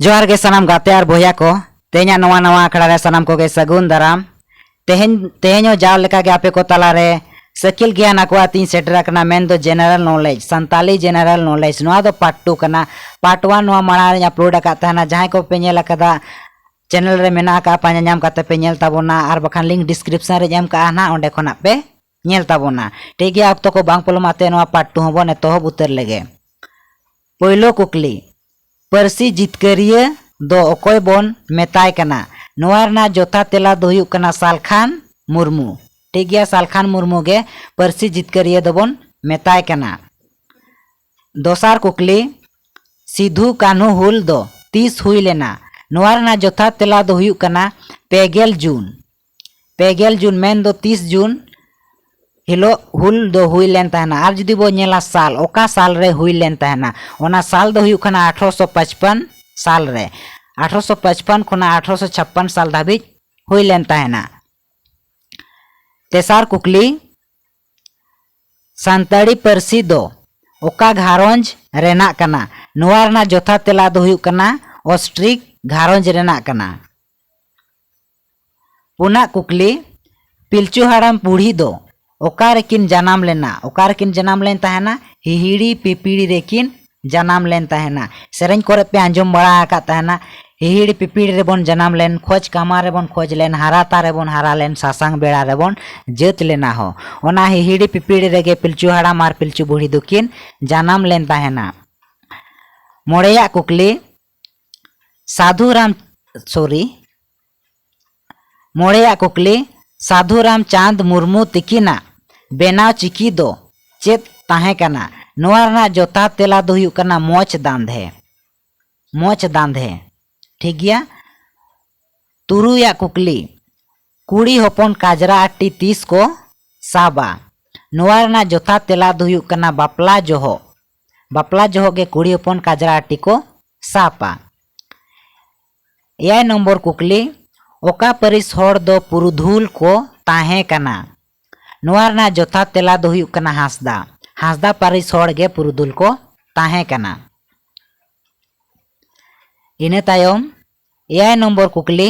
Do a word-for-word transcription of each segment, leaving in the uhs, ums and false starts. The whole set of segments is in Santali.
ᱡᱚᱦᱟᱨ ᱜᱮ ᱥᱟᱱᱟᱢ ᱜᱟᱛᱮ ᱟᱨ ᱵᱚᱭᱦᱟ ᱠᱚ᱾ ᱛᱮᱦᱮᱧᱟᱜ ᱱᱚᱣᱟ ᱱᱟᱣᱟ ᱟᱠᱷᱲᱟ ᱨᱮ ᱥᱟᱱᱟᱢ ᱠᱚᱜᱮ ᱥᱟᱹᱜᱩᱱ ᱫᱟᱨᱟᱢ᱾ ᱛᱮᱦᱮᱧ, ᱛᱮᱦᱮᱧ ᱦᱚᱸ ᱡᱟᱣ ᱞᱮᱠᱟ ᱜᱮ ᱟᱯᱮ ᱠᱚ ᱛᱟᱞᱟ ᱨᱮ ᱥᱟᱹᱠᱤᱞ ᱜᱮᱭᱟᱱ ᱟᱠᱚᱣᱟᱜ ᱛᱤᱧ ᱥᱮᱴᱮᱨ ᱟᱠᱟᱱᱟ, ᱢᱮᱱ ᱫᱚ general knowledge, Santali general knowledge᱾ ᱱᱚᱣᱟ ᱫᱚ part two ᱠᱟᱱᱟ᱾ Part one ᱱᱚᱣᱟ ᱢᱟᱲᱟᱝ ᱨᱮᱧ upload ᱟᱠᱟᱫ ᱛᱟᱦᱮᱱᱟ᱾ ᱡᱟᱦᱟᱸᱭ ᱠᱚᱯᱮ ᱧᱮᱞ ᱟᱠᱟᱫᱟ, channel ᱨᱮ ᱢᱮᱱᱟᱜ ᱟᱠᱟᱫ, ᱯᱟᱸᱡᱟ ᱧᱟᱢ ᱠᱟᱛᱮ ᱯᱮ ᱧᱮᱞ ᱛᱟᱵᱚᱱᱟ, ᱟᱨ ᱵᱟᱠᱷᱟᱱ link description ᱨᱮᱧ ᱮᱢ ᱠᱟᱜᱼᱟ ᱱᱟᱦᱟᱜ, ᱚᱸᱰᱮ ᱠᱷᱚᱱᱟᱜ ᱯᱮ ᱧᱮᱞ ᱛᱟᱵᱚᱱᱟ᱾ ᱴᱷᱤᱠ ᱜᱮᱭᱟ, ᱚᱠᱛᱚ ᱠᱚ ᱵᱟᱝ ᱯᱚᱞᱚᱢᱟᱜ ᱛᱮ ᱱᱚᱣᱟ part two ᱦᱚᱸᱵᱚᱱ ᱮᱛᱚᱦᱚᱵ ᱩᱛᱟᱹᱨ ᱞᱮᱜᱮ᱾ ᱯᱳᱭᱞᱳ ᱠᱩᱠᱞᱤ, ᱯᱟᱹᱨᱥᱤ ᱡᱤᱛᱠᱟᱹᱨᱤᱭᱟᱹ ᱫᱚ ᱚᱠᱚᱭ ᱵᱚᱱ ᱢᱮᱛᱟᱭ ᱠᱟᱱᱟ? ᱱᱚᱣᱟ ᱨᱮᱱᱟᱜ ᱡᱚᱛᱷᱟᱛ ᱛᱮᱞᱟ ᱫᱚ ᱦᱩᱭᱩᱜ ᱠᱟᱱᱟ ᱥᱟᱞᱠᱷᱟᱱ ᱢᱩᱨᱢᱩ᱾ ᱴᱷᱤᱠ ᱜᱮᱭᱟ, ᱥᱟᱞᱠᱷᱟᱱ ᱢᱩᱨᱢᱩ ᱜᱮ ᱯᱟᱹᱨᱥᱤ ᱡᱤᱛᱠᱟᱹᱨᱤᱭᱟᱹ ᱫᱚᱵᱚᱱ ᱢᱮᱛᱟᱭ ᱠᱟᱱᱟ᱾ ᱫᱚᱥᱟᱨ ᱠᱩᱠᱞᱤ, ᱥᱤᱫᱷᱩ ᱠᱟᱹᱱᱦᱩ ᱦᱩᱞ ᱫᱚ ᱛᱤᱥ ᱦᱩᱭ ᱞᱮᱱᱟ? ᱱᱚᱣᱟ ᱨᱮᱱᱟᱜ ᱡᱚᱛᱷᱟᱛ ᱛᱮᱞᱟ ᱫᱚ ᱦᱩᱭᱩᱜ ᱠᱟᱱᱟ ᱯᱮ ᱜᱮᱞ ᱡᱩᱱ᱾ ᱯᱮ ᱜᱮᱞ ᱡᱩᱱ ᱢᱮᱱ ᱫᱚ ᱛᱤᱥ ᱡᱩᱱ ᱦᱤᱞᱳᱜ ᱦᱩᱞ ᱫᱚ ᱦᱩᱭ ᱞᱮᱱ ᱛᱟᱦᱮᱱᱟ᱾ ᱟᱨ ᱡᱩᱫᱤ ᱵᱚ ᱧᱮᱞᱟ ᱥᱟᱞ, ᱚᱠᱟ ᱥᱟᱞ ᱨᱮ ᱦᱩᱭ ᱞᱮᱱ ᱛᱟᱦᱮᱱᱟ, ᱚᱱᱟ ᱥᱟᱞ ᱫᱚ ᱦᱩᱭᱩᱜ ᱠᱟᱱᱟ ᱟᱴᱷᱨᱚᱥᱚ ᱯᱟᱸᱪᱯᱟᱱ ᱥᱟᱞ ᱨᱮ᱾ ᱟᱴᱷᱨᱚᱥᱚ ᱯᱟᱸᱪᱯᱟᱱ ᱠᱷᱚᱱᱟᱜ ᱟᱴᱷᱨᱚᱥᱚ ᱪᱷᱟᱯᱯᱟᱱ ᱥᱟᱞ ᱫᱷᱟᱹᱵᱤᱡ ᱦᱩᱭ ᱞᱮᱱ ᱛᱟᱦᱮᱱᱟ᱾ ᱛᱮᱥᱟᱨ ᱠᱩᱠᱞᱤ, ᱥᱟᱱᱛᱟᱲᱤ ᱯᱟᱹᱨᱥᱤ ᱫᱚ ᱚᱠᱟ ᱜᱷᱟᱨᱚᱸᱡᱽ ᱨᱮᱱᱟᱜ ᱠᱟᱱᱟ? ᱱᱚᱣᱟ ᱨᱮᱱᱟᱜ ᱡᱚᱛᱷᱟᱛ ᱛᱮᱞᱟ ᱫᱚ ᱦᱩᱭᱩᱜ ᱠᱟᱱᱟ ᱚᱥᱴᱨᱤᱠ ᱜᱷᱟᱨᱚᱸᱡᱽ ᱨᱮᱱᱟᱜ ᱠᱟᱱᱟ᱾ ᱯᱩᱱᱟᱜ ᱠᱩᱠᱞᱤ, ᱯᱤᱞᱪᱩ ᱦᱟᱲᱟᱢ ᱵᱩᱲᱦᱤ ᱫᱚ ᱚᱠᱟ ᱨᱮᱠᱤᱱ ᱡᱟᱱᱟᱢ ᱞᱮᱱᱟ? ᱚᱠᱟ ᱨᱮᱠᱤᱱ ᱡᱟᱱᱟᱢ ᱞᱮᱱ ᱛᱟᱦᱮᱱᱟ? ᱦᱤᱦᱤᱲᱤ ᱯᱤᱯᱤᱲᱤ ᱨᱮᱠᱤᱱ ᱡᱟᱱᱟᱢ ᱞᱮᱱ ᱛᱟᱦᱮᱱᱟ᱾ ᱥᱮᱨᱮᱧ ᱠᱚᱨᱮ ᱯᱮ ᱟᱸᱡᱚᱢ ᱵᱟᱲᱟ ᱟᱠᱟᱫ ᱛᱟᱦᱮᱱᱟ, ᱦᱤᱦᱤᱲᱤ ᱯᱤᱯᱤᱲᱤ ᱨᱮᱵᱚᱱ ᱡᱟᱱᱟᱢ ᱞᱮᱱ, ᱠᱷᱚᱡᱽ ᱠᱟᱢᱟ ᱨᱮᱵᱚᱱ ᱠᱷᱚᱡᱽ ᱞᱮᱱ, ᱦᱟᱨᱟ ᱛᱟ ᱨᱮᱵᱚᱱ ᱦᱟᱨᱟ ᱞᱮᱱ, ᱥᱟᱥᱟᱝ ᱵᱮᱲᱟ ᱨᱮᱵᱚᱱ ᱡᱟᱹᱛ ᱞᱮᱱᱟ ᱦᱚᱸ᱾ ᱚᱱᱟ ᱦᱤᱦᱤᱲᱤ ᱯᱤᱯᱤᱲᱤ ᱨᱮᱜᱮ ᱯᱤᱞᱪᱩ ᱦᱟᱲᱟᱢ ᱟᱨ ᱯᱤᱞᱪᱩ ᱵᱩᱲᱦᱤ ᱫᱚᱠᱤᱱ ᱡᱟᱱᱟᱢ ᱞᱮᱱ ᱛᱟᱦᱮᱱᱟ᱾ ᱢᱚᱬᱮᱭᱟᱜ ᱠᱩᱠᱞᱤ, ᱥᱟᱫᱷᱩ ᱨᱟᱢ, sorry, ᱢᱚᱬᱮᱭᱟᱜ ᱠᱩᱠᱞᱤ, ᱥᱟᱫᱷᱩ ᱨᱟᱢᱪᱟᱸᱫᱽ ᱢᱩᱨᱢᱩ ᱛᱤᱠᱤᱱᱟᱜ ᱵᱮᱱᱟᱣ ᱪᱤᱠᱤ ᱫᱚ ᱪᱮᱫ ᱛᱟᱦᱮᱸ ᱠᱟᱱᱟ? ᱱᱚᱣᱟ ᱨᱮᱱᱟᱜ ᱡᱚᱛᱷᱟᱛ ᱛᱮᱞᱟ ᱫᱚ ᱦᱩᱭᱩᱜ ᱠᱟᱱᱟ ᱢᱚᱪ ᱫᱟᱸᱫᱷᱮ᱾ ᱢᱚᱪ ᱫᱟᱸᱫᱷᱮ᱾ ᱴᱷᱤᱠ ᱜᱮᱭᱟ᱾ ᱛᱩᱨᱩᱭᱟᱜ ᱠᱩᱠᱞᱤ, ᱠᱩᱲᱤ ᱦᱚᱯᱚᱱ ᱠᱟᱡᱽᱨᱟ ᱟᱴᱤ ᱛᱤᱥ ᱠᱚ ᱥᱟᱵᱟ? ᱱᱚᱣᱟ ᱨᱮᱱᱟᱜ ᱡᱚᱛᱷᱟᱛ ᱛᱮᱞᱟ ᱫᱚ ᱦᱩᱭᱩᱜ ᱠᱟᱱᱟ ᱵᱟᱯᱞᱟ ᱡᱚᱦᱚᱜ᱾ ᱵᱟᱯᱞᱟ ᱡᱚᱦᱚᱜ ᱜᱮ ᱠᱩᱲᱤ ᱦᱚᱯᱚᱱ ᱠᱟᱡᱽᱨᱟ ᱟᱴᱤ ᱠᱚ ᱥᱟᱵᱟ᱾ ᱮᱭᱟᱭ ᱱᱚᱢᱵᱚᱨ ᱠᱩᱠᱞᱤ, ᱚᱠᱟ ᱯᱟᱹᱨᱤᱥ ᱦᱚᱲ ᱫᱚ ᱯᱩᱨᱩᱫᱷᱩᱞ ᱠᱚ ᱛᱟᱦᱮᱸ ᱠᱟᱱᱟ? ᱱᱚᱣᱟ ᱨᱮᱱᱟᱜ ᱡᱚᱛᱷᱟᱛ ᱛᱮᱞᱟ ᱫᱚ ᱦᱩᱭᱩᱜ ᱠᱟᱱᱟ ᱦᱟᱸᱥᱫᱟ᱾ ᱦᱟᱸᱥᱫᱟ ᱯᱟᱹᱨᱤᱥ ᱦᱚᱲ ᱜᱮ ᱯᱩᱨᱩᱫᱷᱩᱞ ᱠᱚ ᱛᱟᱦᱮᱸ ᱠᱟᱱᱟ᱾ ᱤᱱᱟᱹ ᱛᱟᱭᱚᱢ ᱮᱭᱟᱭ ᱱᱚᱢᱵᱚᱨ ᱠᱩᱠᱞᱤ,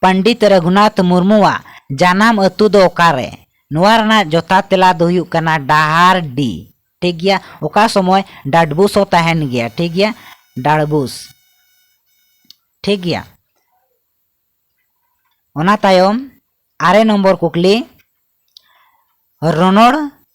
ᱯᱚᱱᱰᱤᱛ ᱨᱚᱜᱷᱩᱱᱟᱛᱷ ᱢᱩᱨᱢᱩᱣᱟᱜ ᱡᱟᱱᱟᱢ ᱟᱹᱛᱩ ᱫᱚ ᱚᱠᱟᱨᱮ? ᱱᱚᱣᱟ ᱨᱮᱱᱟᱜ ᱡᱚᱛᱷᱟᱛ ᱛᱮᱞᱟ ᱫᱚ ᱦᱩᱭᱩᱜ ᱠᱟᱱᱟ ᱰᱟᱦᱟᱨᱰᱤ᱾ ᱴᱷᱤᱠ ᱜᱮᱭᱟ, ᱚᱠᱟ ᱥᱚᱢᱚᱭ ᱰᱟᱰᱵᱩᱥ ᱦᱚᱸ ᱛᱟᱦᱮᱱ ᱜᱮᱭᱟ᱾ ᱴᱷᱤᱠ ᱜᱮᱭᱟ, ᱰᱟᱲᱵᱩᱥ᱾ ᱴᱷᱤᱠ ᱜᱮᱭᱟ, ᱚᱱᱟ ᱛᱟᱭᱚᱢ ᱟᱨᱮ ᱱᱚᱢᱵᱚᱨ ᱠᱩᱠᱞᱤ, ᱨᱚᱱᱚᱲ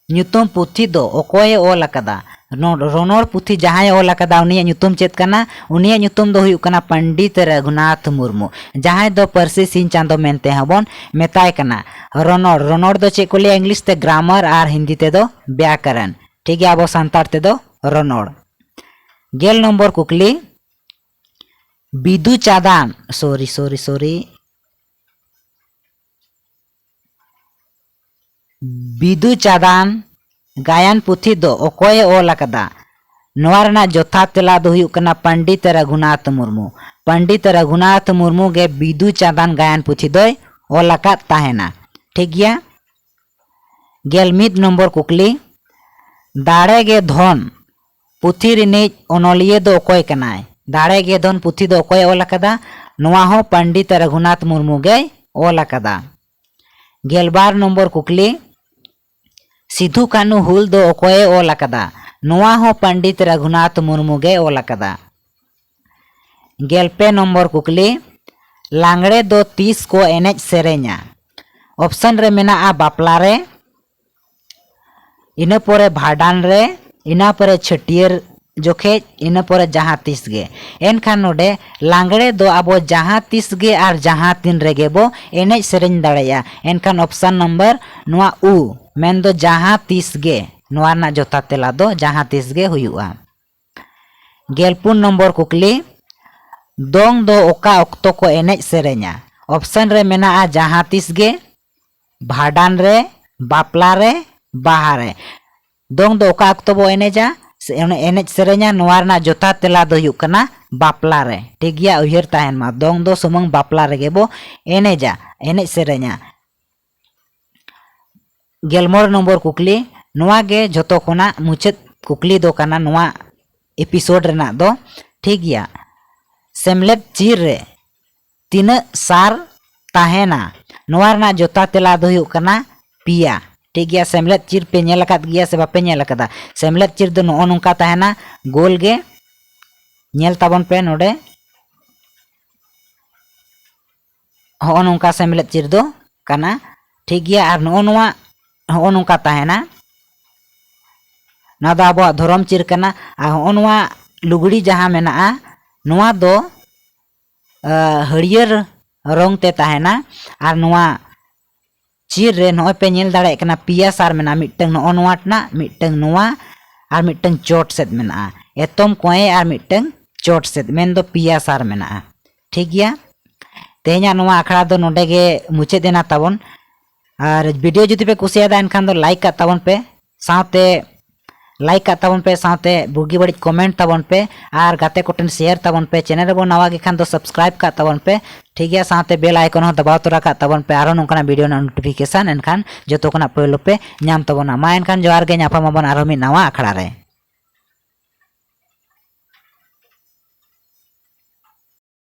ᱧᱩᱛᱩᱢ ᱯᱩᱛᱷᱤ ᱫᱚ ᱚᱠᱚᱭᱮ ᱚᱞ ᱟᱠᱟᱫᱟ? ᱨᱚᱱᱚᱲ, ᱨᱚᱱᱚᱲ ᱯᱩᱛᱷᱤ ᱡᱟᱦᱟᱸᱭᱮ ᱚᱞ ᱟᱠᱟᱫᱟ, ᱩᱱᱤᱭᱟᱜ ᱧᱩᱛᱩᱢ ᱪᱮᱫ ᱠᱟᱱᱟ? ᱩᱱᱤᱭᱟᱜ ᱧᱩᱛᱩᱢ ᱫᱚ ᱦᱩᱭᱩᱜ ᱠᱟᱱᱟ ᱯᱚᱱᱰᱤᱛ ᱨᱚᱜᱷᱩᱱᱟᱛᱷ ᱢᱩᱨᱢᱩ, ᱡᱟᱦᱟᱸᱭ ᱫᱚ ᱯᱟᱹᱨᱥᱤ ᱥᱤᱧ ᱪᱟᱸᱫᱚ ᱢᱮᱱᱛᱮ ᱦᱚᱸᱵᱚᱱ ᱢᱮᱛᱟᱭ ᱠᱟᱱᱟ᱾ ᱨᱚᱱᱚᱲ, ᱨᱚᱱᱚᱲ ᱫᱚ ᱪᱮᱫ ᱠᱚ ᱞᱟᱹᱭᱟ ᱤᱝᱞᱤᱥ ᱛᱮ? ᱜᱨᱟᱢᱟᱨ, ᱟᱨ ᱦᱤᱱᱫᱤ ᱛᱮᱫᱚ ᱵᱮᱭᱟᱠᱚᱨᱚᱱ᱾ ᱴᱷᱤᱠ ᱜᱮᱭᱟ, ᱟᱵᱚ ᱥᱟᱱᱛᱟᱲ ᱛᱮᱫᱚ ᱨᱚᱱᱚᱲ᱾ ᱜᱮᱞ ᱱᱚᱢᱵᱚᱨ ᱠᱩᱠᱞᱤ, ᱵᱤᱫᱩ ᱪᱟᱸᱫᱟᱱ, ᱥᱚᱨᱤ, ᱥᱚᱨᱤ, ᱥᱚᱨᱤ, ᱵᱤᱫᱩ ᱪᱟᱸᱫᱟᱱ ᱜᱟᱭᱟᱱ ᱯᱩᱛᱷᱤ ᱫᱚ ᱚᱠᱚᱭᱮ ᱚᱞ ᱟᱠᱟᱫᱟ? ᱱᱚᱣᱟ ᱨᱮᱱᱟᱜ ᱡᱚᱛᱷᱟᱛ ᱛᱮᱞᱟ ᱫᱚ ᱦᱩᱭᱩᱜ ᱠᱟᱱᱟ ᱯᱚᱱᱰᱤᱛ ᱨᱚᱜᱷᱩᱱᱟᱛᱷ ᱢᱩᱨᱢᱩ᱾ ᱯᱚᱱᱰᱤᱛ ᱨᱚᱜᱷᱩᱱᱟᱛᱷ ᱢᱩᱨᱢᱩ ᱜᱮ ᱵᱤᱫᱩ ᱪᱟᱸᱫᱟᱱ ᱜᱟᱭᱟᱱ ᱯᱩᱛᱷᱤ ᱫᱚᱭ ᱚᱞ ᱟᱠᱟᱫ ᱛᱟᱦᱮᱱᱟ᱾ ᱴᱷᱤᱠ ᱜᱮᱭᱟ, ᱜᱮᱞ ᱢᱤᱫ ᱱᱚᱢᱵᱚᱨ ᱠᱩᱠᱞᱤ, ᱫᱟᱲᱮ ᱜᱮ ᱫᱷᱚᱱ ᱯᱩᱛᱷᱤ ᱨᱤᱱᱤᱡ ᱚᱱᱚᱞᱤᱭᱟᱹ ᱫᱚ ᱚᱠᱚᱭ ᱠᱟᱱᱟᱭ? ᱫᱟᱲᱮ ᱜᱮ ᱫᱷᱚᱱ ᱯᱩᱛᱷᱤ ᱫᱚ ᱚᱠᱚᱭᱮ ᱚᱞ ᱟᱠᱟᱫᱟ? ᱱᱚᱣᱟ ᱦᱚᱸ ᱯᱚᱱᱰᱤᱛ ᱨᱚᱜᱷᱩᱱᱟᱛᱷ ᱢᱩᱨᱢᱩ ᱜᱮᱭ ᱚᱞ ᱟᱠᱟᱫᱟ᱾ ᱜᱮᱞᱵᱟᱨ ᱱᱚᱢᱵᱚᱨ ᱠᱩᱠᱞᱤ, ᱥᱤᱫᱷᱩ ᱠᱟᱹᱱᱦᱩ ᱦᱩᱞ ᱫᱚ ᱚᱠᱚᱭᱮ ᱚᱞ ᱟᱠᱟᱫᱟ? ᱱᱚᱣᱟ ᱦᱚᱸ ᱯᱚᱱᱰᱤᱛ ᱨᱚᱜᱷᱩᱱᱟᱛᱷ ᱢᱩᱨᱢᱩ ᱜᱮᱭ ᱚᱞ ᱟᱠᱟᱫᱟ᱾ ᱜᱮᱞ ᱯᱮ ᱱᱚᱢᱵᱚᱨ ᱠᱩᱠᱞᱤ, ᱞᱟᱜᱽᱬᱮ ᱫᱚ ᱛᱤᱥ ᱠᱚ ᱮᱱᱮᱡ ᱥᱮᱨᱮᱧᱟ? ᱚᱯᱥᱚᱱ ᱨᱮ ᱢᱮᱱᱟᱜᱼᱟ ᱵᱟᱯᱞᱟ ᱨᱮ, ᱤᱱᱟᱹ ᱯᱚᱨᱮ ᱵᱷᱟᱸᱰᱟᱱ ᱨᱮ, ᱤᱱᱟᱹ ᱯᱚᱨᱮ ᱪᱷᱟᱹᱴᱭᱟᱹᱨ ᱡᱚᱠᱷᱮᱡ, ᱤᱱᱟᱹ ᱯᱚᱨᱮ ᱡᱟᱦᱟᱸ ᱛᱤᱥ ᱜᱮ᱾ ᱮᱱᱠᱷᱟᱱ ᱱᱚᱰᱮ ᱞᱟᱜᱽᱬᱮ ᱫᱚ ᱟᱵᱚ ᱡᱟᱦᱟᱸ ᱛᱤᱥ ᱜᱮ ᱟᱨ ᱡᱟᱦᱟᱸ ᱛᱤᱱ ᱨᱮᱜᱮ ᱵᱚ ᱮᱱᱮᱡ ᱥᱮᱨᱮᱧ ᱫᱟᱲᱮᱭᱟᱜᱼᱟ᱾ ᱮᱱᱠᱷᱟᱱ ᱚᱯᱥᱚᱱ ᱱᱚᱢᱵᱚᱨ ᱱᱚᱣᱟ ᱩ, ᱢᱮᱱᱫᱚ ᱡᱟᱦᱟᱸ ᱛᱤᱥ ᱜᱮ, ᱱᱚᱣᱟ ᱨᱮᱱᱟᱜ ᱡᱚᱛᱷᱟᱛ ᱛᱮᱞᱟ ᱫᱚ ᱡᱟᱦᱟᱸ ᱛᱤᱥ ᱜᱮ ᱦᱩᱭᱩᱜᱼᱟ᱾ ᱜᱮᱞ ᱯᱩᱱ ᱱᱚᱢᱵᱚᱨ ᱠᱩᱠᱞᱤ, ᱫᱚᱝ ᱫᱚ ᱚᱠᱟ ᱚᱠᱛᱚ ᱠᱚ ᱮᱱᱮᱡ ᱥᱮᱨᱮᱧᱟ? ᱚᱯᱥᱚᱱ ᱨᱮ ᱢᱮᱱᱟᱜᱼᱟ ᱡᱟᱦᱟᱸ ᱛᱤᱥ ᱜᱮ, ᱵᱷᱟᱸᱰᱟᱱ ᱨᱮ, ᱵᱟᱯᱞᱟ ᱨᱮ, ᱵᱟᱦᱟ ᱨᱮ᱾ ᱫᱚᱝ ᱫᱚ ᱚᱠᱟ ᱚᱠᱛᱚ ᱵᱚ ᱮᱱᱮᱡᱟ, ᱥᱮ ᱮᱱᱮᱡ ᱥᱮᱨᱮᱧᱟ? ᱱᱚᱣᱟ ᱨᱮᱱᱟᱜ ᱡᱚᱛᱷᱟᱛ ᱛᱮᱞᱟ ᱫᱚ ᱦᱩᱭᱩᱜ ᱠᱟᱱᱟ ᱵᱟᱯᱞᱟ ᱨᱮ᱾ ᱴᱷᱤᱠ ᱜᱮᱭᱟ, ᱩᱭᱦᱟᱹᱨ ᱛᱟᱦᱮᱱ ᱢᱟ, ᱫᱚᱝ ᱫᱚ ᱥᱩᱢᱩᱝ ᱵᱟᱯᱞᱟ ᱨᱮᱜᱮ ᱵᱚ ᱮᱱᱮᱡᱟ, ᱮᱱᱮᱡ ᱥᱮᱨᱮᱧᱟ᱾ ᱜᱮᱞ ᱢᱚᱬᱮ ᱱᱚᱢᱵᱚᱨ ᱠᱩᱠᱞᱤ, ᱱᱚᱣᱟ ᱜᱮ ᱡᱷᱚᱛᱚ ᱠᱷᱚᱱᱟᱜ ᱢᱩᱪᱟᱹᱫ ᱠᱩᱠᱞᱤ ᱫᱚ ᱠᱟᱱᱟ ᱱᱚᱣᱟ ᱮᱯᱤᱥᱳᱰ ᱨᱮᱱᱟᱜ ᱫᱚ᱾ ᱴᱷᱤᱠ ᱜᱮᱭᱟ, ᱥᱮᱢᱞᱮᱫ ᱪᱤᱨ ᱨᱮ ᱛᱤᱱᱟᱹᱜ ᱥᱟᱨ ᱛᱟᱦᱮᱱᱟ? ᱱᱚᱣᱟ ᱨᱮᱱᱟᱜ ᱡᱚᱛᱷᱟᱛ ᱛᱮᱞᱟ ᱫᱚ ᱦᱩᱭᱩᱜ ᱠᱟᱱᱟ ᱯᱮᱭᱟ᱾ ᱴᱷᱤᱠ ᱜᱮᱭᱟ, ᱥᱮᱢᱞᱮᱫ ᱪᱤᱨ ᱯᱮ ᱧᱮᱞ ᱟᱠᱟᱫ ᱜᱮᱭᱟ ᱥᱮ ᱵᱟᱯᱮ ᱧᱮᱞ ᱟᱠᱟᱫᱟ? ᱥᱮᱢᱞᱮᱫ ᱪᱤᱨ ᱫᱚ ᱱᱚᱜᱼᱚ ᱱᱚᱝᱠᱟ ᱛᱟᱦᱮᱱᱟ, ᱜᱳᱞ ᱜᱮ᱾ ᱧᱮᱞ ᱛᱟᱵᱚᱱ ᱯᱮ ᱱᱚᱰᱮ, ᱦᱚᱸᱜᱼᱚ ᱱᱚᱝᱠᱟ ᱥᱮᱢᱞᱮᱫ ᱪᱤᱨ ᱫᱚ ᱠᱟᱱᱟ᱾ ᱴᱷᱤᱠ ᱜᱮᱭᱟ, ᱟᱨ ᱱᱚᱜᱼᱚ ᱱᱚᱣᱟ ᱦᱚᱸᱜᱼᱚ ᱱᱚᱝᱠᱟ ᱛᱟᱦᱮᱱᱟ, ᱱᱚᱣᱟ ᱫᱚ ᱟᱵᱚᱣᱟᱜ ᱫᱷᱚᱨᱚᱢ ᱪᱤᱨ ᱠᱟᱱᱟ᱾ ᱟᱨ ᱦᱚᱸᱜᱼᱚ ᱱᱚᱣᱟ ᱞᱩᱜᱽᱲᱤ ᱡᱟᱦᱟᱸ ᱢᱮᱱᱟᱜᱼᱟ, ᱱᱚᱣᱟ ᱫᱚ ᱟᱹ, ᱦᱟᱹᱨᱭᱟᱹᱲ ᱨᱚᱝ ᱛᱮ ᱛᱟᱦᱮᱱᱟ᱾ ᱟᱨ ᱱᱚᱣᱟ ᱪᱤᱨ ᱨᱮ ᱱᱚᱜᱼᱚᱭ ᱯᱮ ᱧᱮᱞ ᱫᱟᱲᱮᱭᱟᱜ ᱠᱟᱱᱟ, ᱯᱮᱭᱟ ᱥᱟᱨ ᱢᱮᱱᱟᱜᱼᱟ, ᱢᱤᱫᱴᱟᱝ ᱱᱚᱜᱼᱚ ᱱᱚᱣᱟ ᱨᱮᱱᱟᱜ, ᱢᱤᱫᱴᱟᱝ ᱱᱚᱣᱟ, ᱟᱨ ᱢᱤᱫᱴᱟᱝ ᱪᱚᱴ ᱥᱮᱫ ᱢᱮᱱᱟᱜᱼᱟ᱾ ᱮᱛᱚᱢ ᱠᱚᱸᱭᱮ ᱟᱨ ᱢᱤᱫᱴᱟᱝ ᱪᱚᱴ ᱥᱮᱫ, ᱢᱮᱱᱫᱚ ᱯᱮᱭᱟ ᱥᱟᱨ ᱢᱮᱱᱟᱜᱼᱟ᱾ ᱴᱷᱤᱠ ᱜᱮᱭᱟ, ᱛᱮᱦᱮᱧᱟᱜ ᱱᱚᱣᱟ ᱟᱠᱷᱲᱟ ᱫᱚ ᱱᱚᱰᱮ ᱜᱮ ᱢᱩᱪᱟᱹᱫ ᱮᱱᱟ ᱛᱟᱵᱚᱱ᱾ ᱟᱨ video ᱡᱩᱫᱤ ᱯᱮ ᱠᱩᱥᱤᱭᱟᱫᱟ, ᱮᱱᱠᱷᱟᱱ ᱫᱚ like ᱠᱟᱜ ᱛᱟᱵᱚᱱ ᱯᱮ, ᱥᱟᱶᱛᱮ like ᱠᱟᱜ ᱛᱟᱵᱚᱱ ᱯᱮ, ᱥᱟᱶᱛᱮ ᱵᱩᱜᱤ ᱵᱟᱹᱲᱤᱡ comment ᱛᱟᱵᱚᱱ ᱯᱮ, ᱟᱨ ᱜᱟᱛᱮ ᱠᱚᱴᱷᱮᱱ share ᱛᱟᱵᱚᱱ ᱯᱮ᱾ Channel ᱨᱮᱵᱚᱱ ᱱᱟᱣᱟ ᱜᱮ ᱠᱷᱟᱱ ᱫᱚ subscribe ᱠᱟᱜ ᱛᱟᱵᱚᱱ ᱯᱮ, ᱴᱷᱤᱠ ᱜᱮᱭᱟ? ᱥᱟᱶᱛᱮ bell icon ᱦᱚᱸ ᱫᱟᱵᱟᱣ ᱛᱚᱨᱟ ᱠᱟᱜ ᱛᱟᱵᱚᱱ ᱯᱮ, ᱟᱨᱦᱚᱸ ᱱᱚᱝᱠᱟᱱᱟᱜ video ᱨᱮᱱᱟᱜ notification ᱮᱱᱠᱷᱟᱱ ᱡᱚᱛᱚ ᱠᱷᱚᱱᱟᱜ ᱯᱳᱭᱞᱳ ᱯᱮ ᱧᱟᱢ ᱛᱟᱵᱚᱱᱟ᱾ ᱢᱟ ᱮᱱᱠᱷᱟᱱ ᱡᱚᱦᱟᱨ ᱜᱮ, ᱧᱟᱯᱟᱢ ᱟᱵᱚᱱ ᱟᱨᱦᱚᱸ ᱢᱤᱫ ᱱᱟᱣᱟ ᱟᱠᱷᱲᱟ ᱨᱮ᱾